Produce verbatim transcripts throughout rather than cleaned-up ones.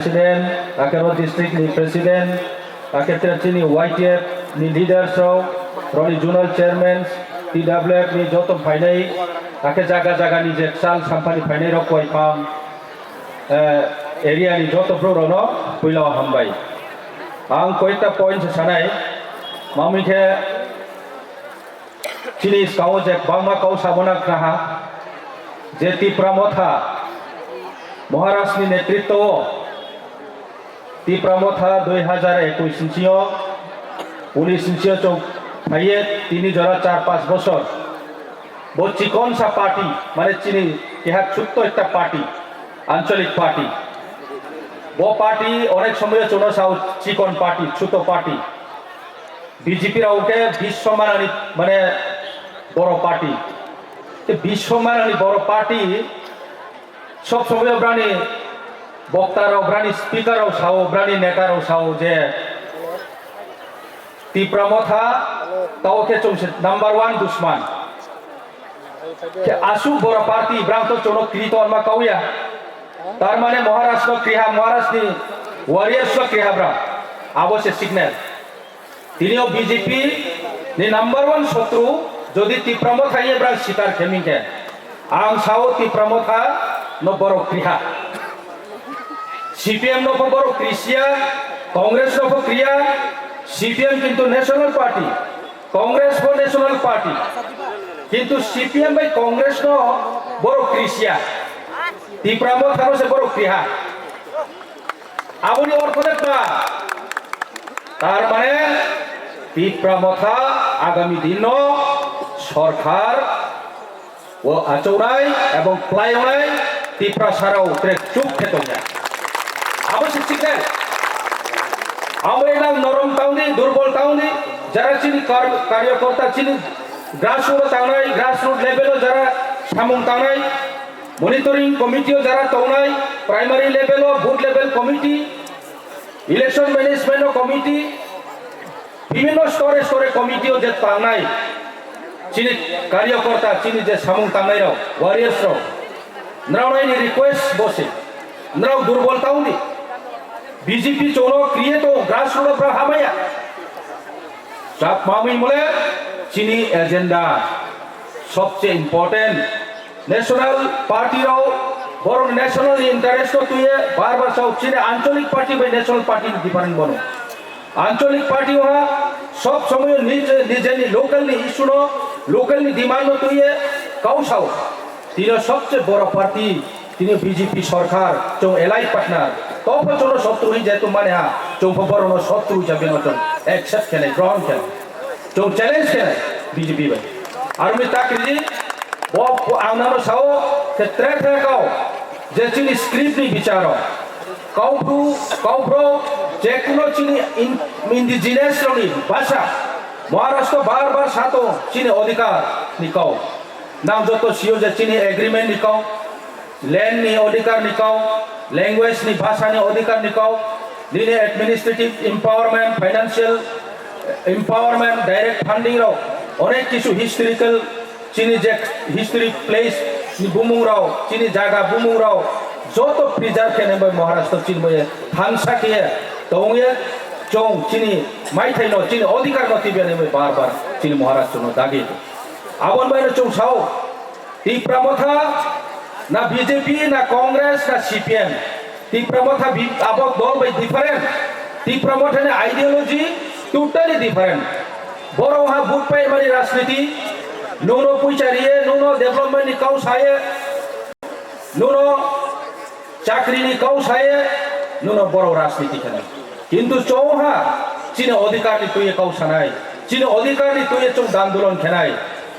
President, akhe ro district ni president, akhe tere chini Y T F ni leaders rok, roni zonal chairman, T W F ni joto phainai, akhe jaga jaga ni je chal samphani phainai rok koi phang, eh, area ni joto borok rokno puila o hambai. Ang koita point se sanai, mamui khe chini skang o je kwbangma kok sabona khnaha, je Tipra Motha Maharaj ni netritwo o Tipra Motha dui hazar ekush ni sio, unis ni sio chwng phaiye tini jora char panch bosor. Bo chikon sa party, mane chini keha chutto ekta party, ancholik party. Bo party onek somoyo chwngno sao chikon party, chuto party. B J P rok khe biswa manani mane boro party. Te biswa manani boro party sob somoyo brani bokta rok, brani speaker rok sao, brani neta rok sao je Tipra Motha tao khe chwngse number one dusman. Khe aswk boro party brang to chwngno kri to ma kauya. Tar mane Maharaj no kriha, Maharaj ni warriors no kriha brang. Abo se signal. Tini o B J P ni number one sotru jodi Tipra Motha ye brang sikar kheming khe. Ang sao Tipra Motha no borok kriha. C P M no pho borok krisiya, Congress no pho kriya, C P M kintu national party, Congress pho national party. Kintu C P M bai Congress no borok krisiya. Tipra Motha no se borok kriha. Aboni ortho de pa. Tar mane Tipra Motha agami dinno sorkar o achonai ebong klaionai Tipra sarao trek chuk khe tongya. Abo se signal. Amo enang norom tangdi, durbol tangdi, jara chini kar-, karyakorta chini grassroot tangnai, grassroot level o jara samung tangnai, monitoring committee o jara tongnai, primary level o, booth level committee, election management o committee, bibhinno store store committee o je tangnai, chini karyakorta, chini je samung tangnai rok, warriors rok, nrao nai ni request bo se, nrao durbol tangdi, B J P chwngno create o grassroot o bra hamaya, chak mamui mole chini agenda sobse important. National party rok borok national interest no tuye bar bar sao chini ancholik party bai national party ni different bono. Ancholik party ha sob somoy nije nije ni local ni issue no local ni demand no tuye kau sao. Tino sobse boro party tini B J P sorkar chong allied partner. Topho chono sotru hi jetu mane ha chong pho boro no sotru jabi no chong accept kene ground kene. Chwng challenge khe B J P bai. Aroni takriji, bo, bo ang nano sao, khe tre tre kau, je chini script ni bicharo. Kaubru, kaubro, je kuno chini in-, indigenous rokni bhasha, Maharashtra bar bar sato chini odhikar ni kau. Nang joto sio je chini agreement ni kau. Land ni odhikar ni kau, language ni bhasha ni odhikar ni kau, nini administrative empowerment, financial empowerment, direct funding rok, onek kisu historical chini je history place ni bumung rok, chini jaga bumung rok, joto preserve khe nai bai Maharashtra chini bai thansa khe tongye chong chini maithai no chini odhikar no tibya nai bai bar bar chini Maharashtra no dagi. Abon bai no chong sao. Tipra Motha na B J P na Congress na C P M. Tipra Motha bi-, abo dol bai different. Tipra Motha ni ideology totally different. Boro ha vote pai mani rajniti, nuno puisa riye, nuno development ni kau saye, nuno chakri ni kau saye, nuno boro rajniti khanai. Kintu chongha chini odhikar ni tuye kau sanai, chini odhikar ni tuye chwng andolon khenai.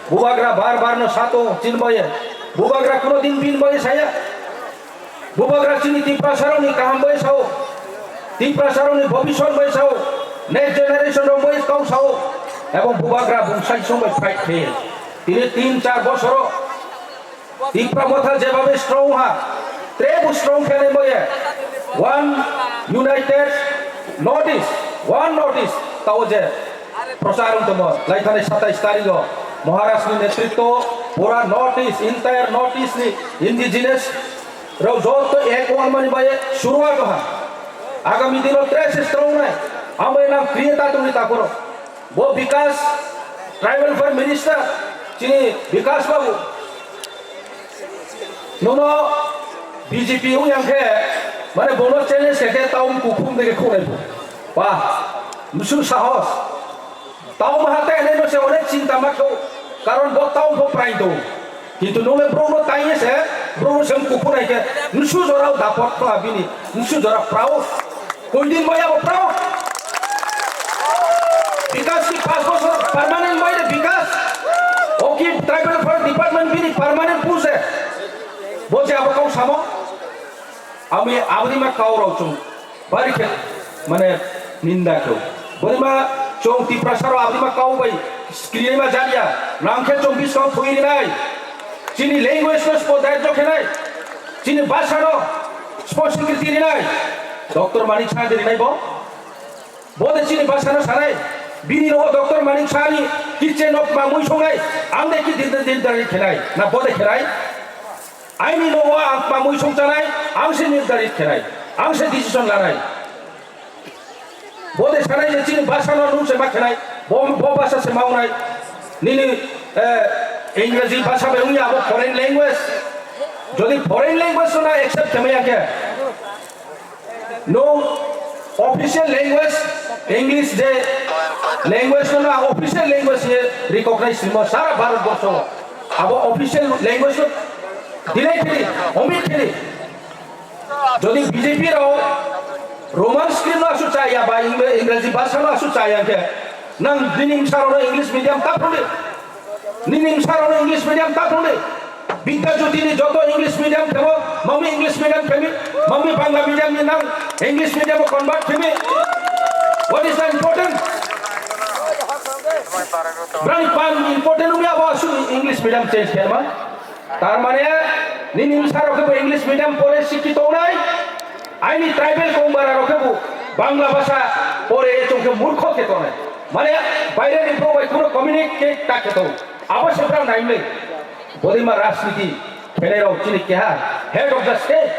Bubagra bar bar no sato chini boye. Bubagra kuno din bin boye saya. Bubagra chini Tiprasa rok ni kaham boye sao. Tiprasa rok ni bobisot boye sao. Next generation rok boye kau sao. Ebong bubagra bung sai song bai fight khe. Tini tin char bosoro Tipra Motha jebabe strong ha, trebu strong khe nai boye. One united North East, one North East, tao je prochar wng tongmo, laithani satais tarigo Maharaj ni netritwo pura North East, entire North East ni indigenous rok joto ek wng mani baye suruat ha. Agami dino tres strong nai. Amai nang kriye ta tungni taporo. Bo Bikas, Tribal Affairs Minister, chini Bikas Babu. Nono B J P wng yang khe, mane bono challenge khe khe taun kukhum dege khunai bo. Wah, musu sahos. Taun maha te ene no se onek chinta ma kho. Karon bo taun bo prai do. Kintu nole bro no tai se, bro no sem kukhunai khe, musu jora dapot khla bini, musu jora proud. Koi din boya bo proud. Bikas ki pas bosor permanent boy de Bikas. Oki Tribal Affairs Department bini permanent puse. Bo je abo kau samo. Ami aboni ma kau rau chung. Bari khe mane ninda khe. Boni ma chung Tiprasa rau aboni ma kau bai skrini ma jania. Nang khe chung biskang phui rinai. Chini language no spo dai jok khenai. Chini bhasha no spo sikri rinai. Doctor Manik Saha de rinai bo. Bo de chini bhasha no sanai. Bini no Doctor Manik Saha ni kitchen of ma mui songnai. Ang de ki din din din khenai. Na bo de khenai. Aini nogo ang mamui songchanai, ang se nirdarit khenai, ang se decision lanai. Bo de sanai je chini bhasha no nung se ma khenai, bo, bo bhasha se ma wngnai. Nini, eh, Engraji bhasha bai wngya abo foreign language. Jodi foreign language no na accept khe maya khe, no official language English je language no na official language ye recognize rimo sara Bharat borsho. Abo official language no delay khili, omit khili. Jodi B J P rao Roman script no asu chaya ba Ingra-, Ingraji bhasha no asu chaya khe, nang nini bwsa rao no English medium ta phunli. Nini bwsa rao no English medium ta phunli. Bidya Jyoti ni joto English medium khemo, mami English medium khemi, mami Bangla medium ni nang English medium o convert khemi. What is the important? Brang pan important umi abo asu English medium change khema. Tar mane nini bwsa rao khe bo English medium pore sikhi tongnai, aini tribal kong bara rao khe bo Bangla bhasha pore chong khe murkho khe tongnai. Mane baire ni bro bai kuno communicate ta khe tong. Abo se brang naimle. Bodima rajniti khenai rao chini keha head of the state,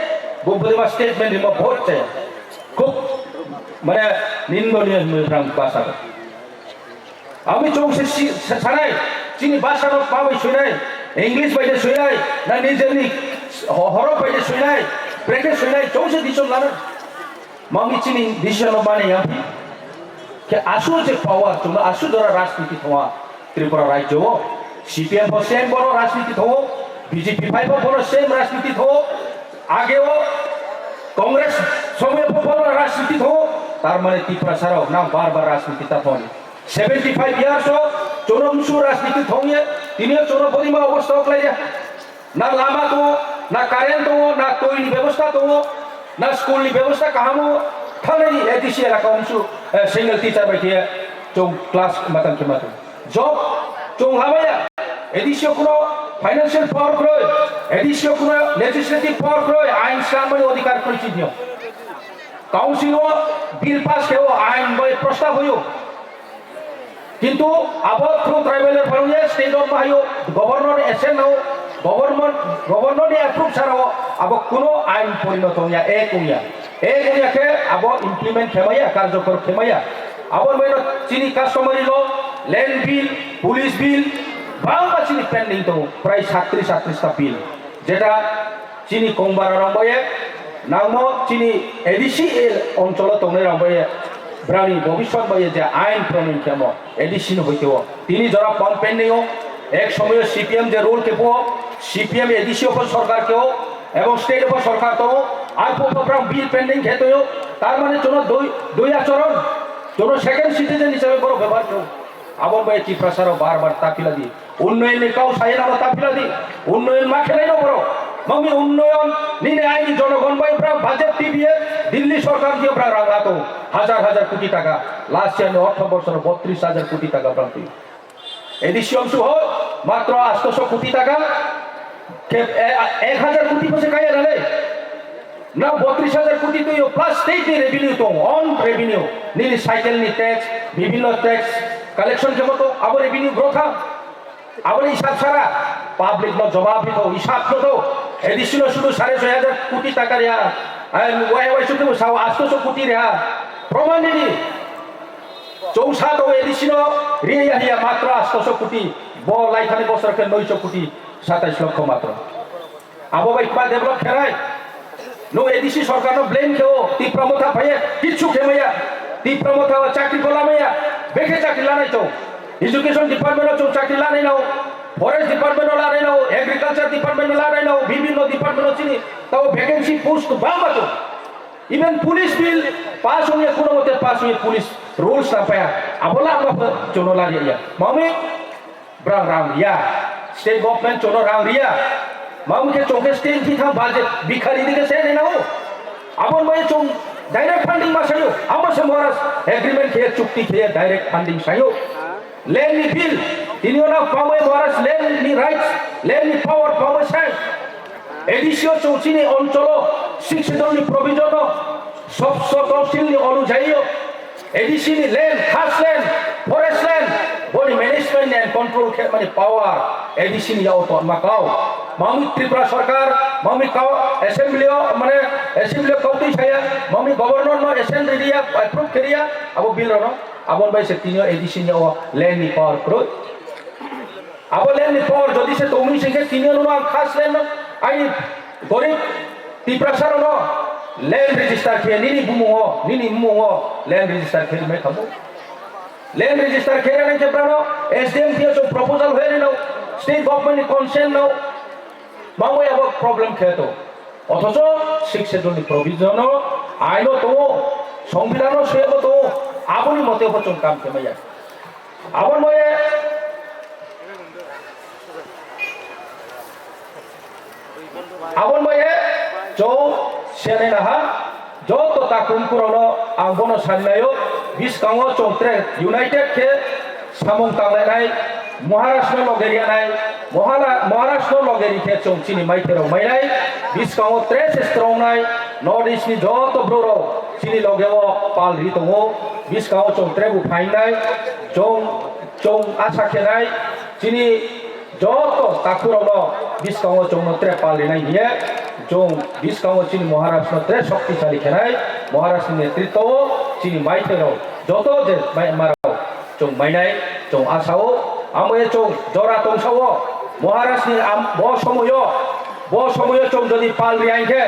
bo bodima statement rimo bahut chaya. Khub mane nindoniyo hinwi brang bhasha. Ami chong se si-, se sanai, chini bhasha no pa bai suinai, English bai de suinai, na nijerni ho-, horok bai de suinai, bracket suinai, chong se decision lanai. Mami chini decision no mani ya. Ke asu je power, chuma asu dora rajniti thonga Tripura rajyo o. C P M bo same boro rajniti thongo, B J P phai bo boro same rajniti thongo, age o Congress somoy bo boro rajniti thongo, tar mane Tiprasa rao nang bar bar rajniti ta thoni. Seventy five years o chono musu rajniti thongye, tini o chono bodima obostha o khlaiya. Na lama tongo, na current tongo, na twi ni bebosta tongo, na school ni bebosta kaham o. Thangnani A D C elaka o musu, eh, single teacher bai khe chong class matang khe matang. Job chong lamaya. A D C o kuno financial power kroi, A D C o kuno legislative power kroi, ain slamani odhikar kroi chini o. Council o bill pass khe o, ain bai prostab hoyo. Kintu abo through tribal ni phaio ye state o mahaio governor ni assent nao government, governor ni approve sara o abo kuno ain porinoto wngya, ek wngya, ek wngya khe abo implement khemaya, karjokor khemaya. Abo maino chini customary law, land bill, police bill, bangma chini pending tongo, prai satris atris ta bill, jeta chini kongbararok bai nangmo chini A D C el oncholo tongnai rok bai brani bobiswat bai je ain pronon khemo A D C no hoite o. Tini jora pon pending o, ek somoyo C P M je rule kepo, C P M A D C o pho sorkar keo, ebong state o pho sorkar tongo, arphuh pho brang bill pending khe tongo, tar mane jono dui, dui achoron, jono second citizen hisabe borok bebohar keo. Abo bai Tiprasa rok bar bar tapila di. Unnoyon ni kau sai nang ta phila di. Unnoyon ma khelai no borok. Mami unnoyon nini aini jonogon bai bra budget T V e Delhi sorkar dia bra rang lato hajar hajar koti taka. Last year ni ortho bosor botris hajar koti taka bra twi. A D C omsu ho matro astoso koti taka. Ke, e, ek hajar koti pose kaya nale. Na botris hajar koti twi o plus state ni revenue tong, own revenue. Nini cycle ni tax, bibhinno tax collection kemo to abo revenue bro tha. Aboni hisab sara, public no jawab dito, hisab no do. A D C no sudu sare soi hajar koti taka ria, Ai wai wai sukhe bo sao astoso koti reha. Proman nini. Chong sa to A D C no riya hiya matro astoso koti. Bo lai thani bosor khe noiso koti satais lokho matro. Abo bai kma develop khenai. Nwng A D C sorkar no blame khe o Tipra Motha phaiye kichu khe maya. Tipra Motha o chakri bola maya. Bekhe chakri lanai to. Education department o chong chakri lanai no. Forest department o lanai no. Agriculture department o lanai no. Bibhinno department o chini. Tao vacancy post bangma to. Even police bill pass ongya, kuno mote pass ongya, police rules na paya. Abo la abo chono la ya. Mami brang rang ya. State government chono rang ria. Mami ke chongke state thi thang budget bikhari dike se ne nao. Abon bai chong direct funding ma sayo. Amo se Maharaj agreement ke chukti ke direct funding sayo. Land ni bill, tini ona pamai Maharaj land ni rights, land ni power pamai sai. A D C o chong chini oncholo six schedule ni provision no sob sob council ni onujai o A D C ni land, khas land, forest land, boni management and control khe mani power A D C ni yao to ma kau. Mami Tripura sarkar, mami kau assembly o mane assembly o kau twi saya, mami governor no assent ri ya, approve khe ri ya, abo bill rok no. Abon bai se tini o A D C ni o land ni power kwrwi. Abo land ni power jodi se tongwi se khe tini o no ang khas land no, ai gorib Tiprasa rok no land register khe nini bumung o, nini bumung o land register khe mai khamu. Land register khe rani khe prano S D M T S o proposal hoi rino state government ni consent no. Mangoi abo problem khe to. Othocho six schedule ni provision no aino tongo, songbidhan no suyabo tongo, aboni mote bo chwng kam khe maya. Abon boye, abon boye, chwng sene naha, joto takhum kurokno ang bono sanlaio, biskango chwng tre united khe samung tanglainai, Maharashtra loge rianai, Mohala-, Maharashtra loge ri khe chwng chini maitherok mainai, biskango tre se strongnai, North East ni joto bwrwrok chini loge o pal ri tongo, biskango chwng tre bo phainai, chwng, chwng asa khenai, chini joto takhurokno biskango chwngno tre pal rinai hiye, chwng biskango chini Maharashtra tre shoktisali khenai, Maharashtra ni netritwo o chini maitherok joto je mai marok chwng mainai, chwng asao, amo ye chwng jora tongsao, Maharaj ni am-, bo somoyo, bo somoyo chwng jodi pal ri ang khe,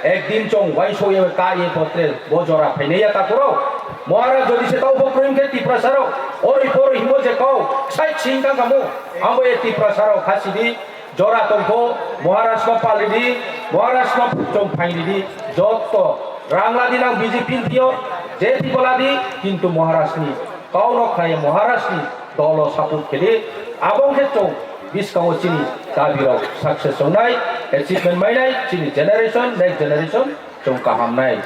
ekdin chwng uaingsuk ye ka ye potre bo jora phainai ya takhurok. Maharaj jodi se tau bo kwrwng khe Tiprasa rok, ori pori himo je kau, sai ching kang kamu, amo ye Tiprasa rok khasi di, jora tongkho, Maharaj no pal ri di, Maharaj no chwng phaing ri di, joto rang ladi nang B J P ni thio, je thwi bo ladi, kintu Maharaj ni kau no khlai Maharaj ni dolo support khe di, abo khe chwng biskango chini dabi rok success wngnai, achievement mainai, chini generation, next generation chwng kaham nai.